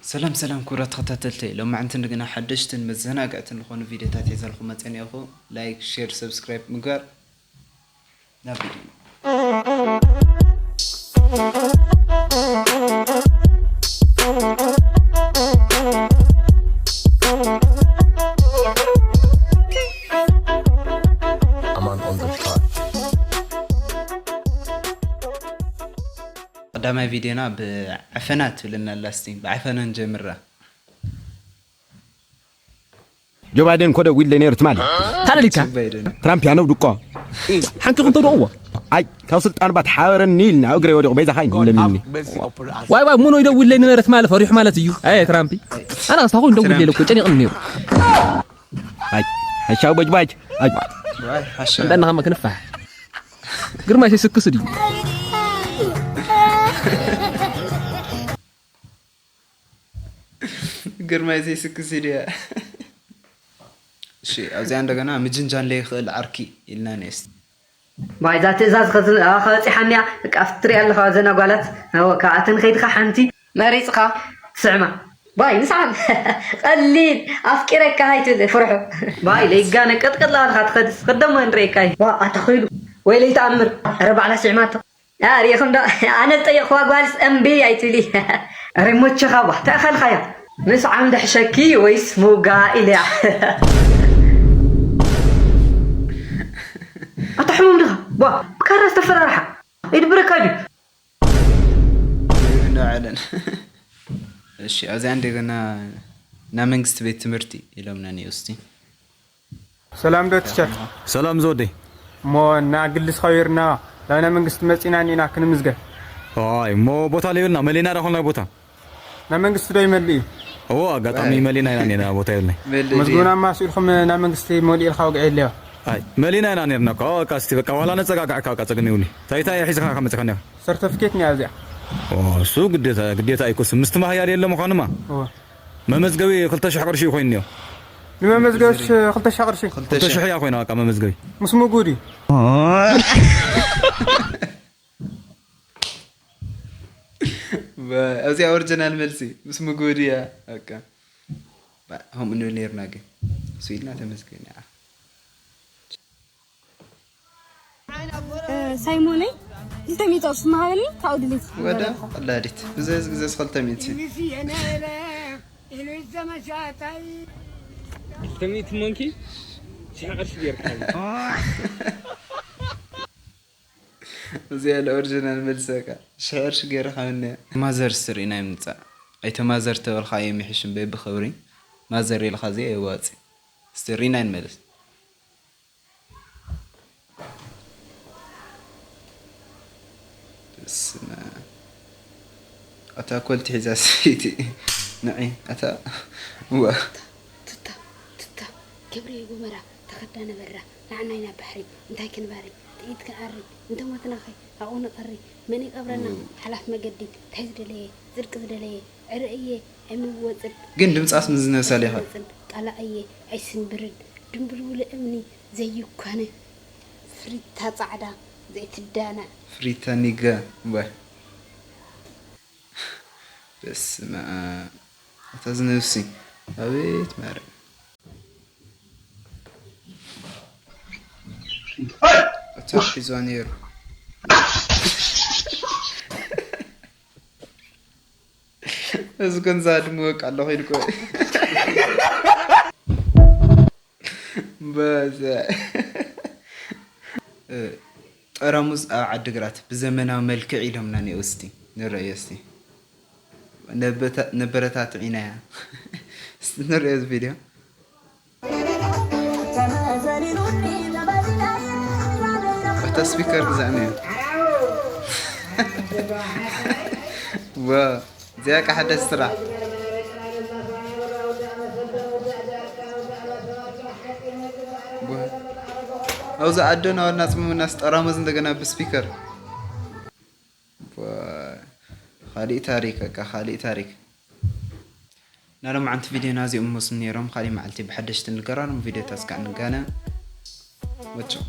ሰላም ሰላም ክቡራት ተኸታተልተይ፣ ሎማዕንቲ እንደገና ሓደሽትን መዘናግዕትን ዝኾኑ ቪዲዮታት ሒዘልኩም መፅእኒ እኹ። ላይክ፣ ሼር፣ ሰብስክራይብ ምግባር ናብ ቪዲዮ። ቀዳማይ ቪዲዮና ብዓፈና ትብለና ኣላ። እስቲ ብዓፈና ንጀምራ። ጆ ባይደን ኮደ ዊል ነይሩ ትማሊ። ታለሊካ ባይደን ትራምፕ ያነው ድቆ ሓንቲ ክንተደቕዎ ኣይ ካብ ስልጣን ባት ሓበረኒ ኢልና እግረ ወዲቑ በይዛ ካይ ለሚኒ ዋይ ዋይ ሙኖ ይደውል ለይ ነበረት ማለት ፈሪሑ ማለት እዩ። ኣይ ትራምፕ ኣና ስታኹ እንደውል ለይ እኮ ጨኒቕኒ ነይሩ። ኣይ ሓሻው በጅባጅ ኣይ ሓሻ እንዳና ከመ ክንፋሕ ግርማ ሲስክስ ድዩ? ግርማይ ዘይስክስ ድያ? እሺ ኣብዚኣ እንደገና ምጅንጃን ለይኽእል ዓርኪ ኢልና ነስ ባይዛ ትእዛዝ ከበፂሓኒያ። በቃ ኣብቲ ትሪኣ ኣለኻ ዘና ጓላት ካብኣተን ከይድካ ሓንቲ መሪፅካ ትስዕማ። ባይ ንስሓብ ቀሊል ኣፍቂረካ ሃይትብል ፍርሑ። ባይ ለይጋነ ቀጥቀጥ ላባልካ ትኸድስ ቅደሞ ንርእየካ እዩ። ዋ ኣታ ኸይዱ ወይ ለይተኣምር ረ ባዕላ ስዕማቶ ሪኢኹም ዶ? ኣነ ዝጠየቕኽዋ ጓልስ እምቢ ኣይትብሊ። ሬሞቸኻ ባ እንታይ ኣኻልኻያ? ምስ ዓምዲ ሕሸኪ ወይስ ምውጋ ኢለያ። ኣታ ሕሙም ድኻ ባ ብካራ ዝተፈራርሓ ይድብረካ ድዩ? ንዕለን እሺ ኣብዚኣ እንደገና ናይ መንግስቲ ቤት ትምህርቲ ኢሎምና ኒውስቲ ሰላም ዶ ቲቸር? ሰላም ዝወደይ። እሞ እና ግሊ ዝኸቢርና ናብ ናይ መንግስቲ መፂና እኒና ክንምዝገብ። ኣይ እሞ ቦታ ለይብልና መሊና ዳኾን ናይ ቦታ ናይ መንግስቲ ዶ ይመልእ እዩ? እዎ ኣጋጣሚ መሊና ኢና ኔና ቦታ የብልናይ። መዝግብና ማስኢልኩም ናይ መንግስቲ መሊእ ኢልካ ወግዒ የለዮ። ኣይ መሊና ኢና ኔርና እኮ በቃ እስቲ በቃ ዋላ ነፀጋግዐካ በቃ ፀገም ይብኒ። እንታይ እንታይ ሒዝኻ ካብ መፅኻ ኔኻ? ሰርተፊኬት ኒያ እዚኣ። ኦ፣ እሱ ግዴታ ግዴታ ኣይኮስ ምስትማህያል የለ ምዃንማ። እዎ። መመዝገቢ ክልተ ሽሕ ቅርሺ ኮይኑ እኒኦ። ንመመዝገብ ክልተ ሽሕ ቅርሺ ክልተ ሽሕ እያ ኮይና በቃ መመዝገቢ። ምስ ምግቡ ድዩ? ኣብዚኣ ኦሪጂናል መልሲ ምስ ምግቡ ድያ? በቃ ከምኡ ንብል ነርና ግን ስኢልና ተመስገን። ሳይሞነይ ክልተ ሚእቲ ቅርሺ መሃበኒ ካብኡ ድሌት ወደ ቀላዲት ብዘዝ ግዘ ክልተ ሚእቲ ክልተ ሚእቲ ሞንኪ ሽሕ ቅርሺ ጌርካ እዚኣ ለ ኦሪጂናል መልሰካ ሽሕ ቅርሺ ገይረ ካምንያ ማዘር ስርኢና ይምፃእ ኣይተ ማዘር ተበልካ የምሕሽ እምበይ ብክብሪ ማዘር ኢልካ እዚኣ የዋፂ እስቲ ሪና ይንመለስ ስመ ኣታ ኮልቲ ሒዛ ሰይቲ ንዒ ኣታ እዋ ቱታ ቱታ ገብረ ጎመራ ተኸዳ ነበራ ንዓናይ ናብ ባሕሪ እንታይ ክንባሪ ጥይት ክንኣሪ እንተሞትናኸ ኣብኡ ንቐሪ መን ይቐብረና ሓላፍ መገዲ እንታይ ዝደለየ ጽድቂ ዝደለየ ዕረ እየ ኣይምወጽን ግን ድምጻስ ምዝነ ሰሊኻ ቃላ እየ ኣይስንብርን ድንብልውለ እምኒ ዘይኳነ ፍሪታ ጻዕዳ ዘይትዳናእ ፍሪታ ኒጋ እምበር በስመ ኣብ እታ ዝነብሲ ኣቤት ማርያም እታ ሒዞ ነይሩ እዚ ገንዛ ድምወቅ ኣለኹ ኢልኮ በዘ ጠረሙዝ ኣብ ዓድግራት ብዘመናዊ መልክዕ ኢሎምና ኒኦ እስቲ ንረእዮ እስቲ ነበረታትዒናያ እስቲ ንረእዮ እዚ ቪድዮ እታ ስፒከር ግዛእኒ እያ እዚኣ ቃ ሓዳሽ ስራሕ ኣብዚ ኣዶ ናወልና ጽምምና ስጠራሙዝ እንደገና ብስፒከር ካሊእ ታሪክ በቃ ካሊእ ታሪክ ናሎም ዓንቲ ቪድዮና እዚኦም መስሉ ነይሮም ካሊእ መዓልቲ ብሓደሽቲ ንገራሮም ቪድዮታት እስካዕ ንጋነ ወቸው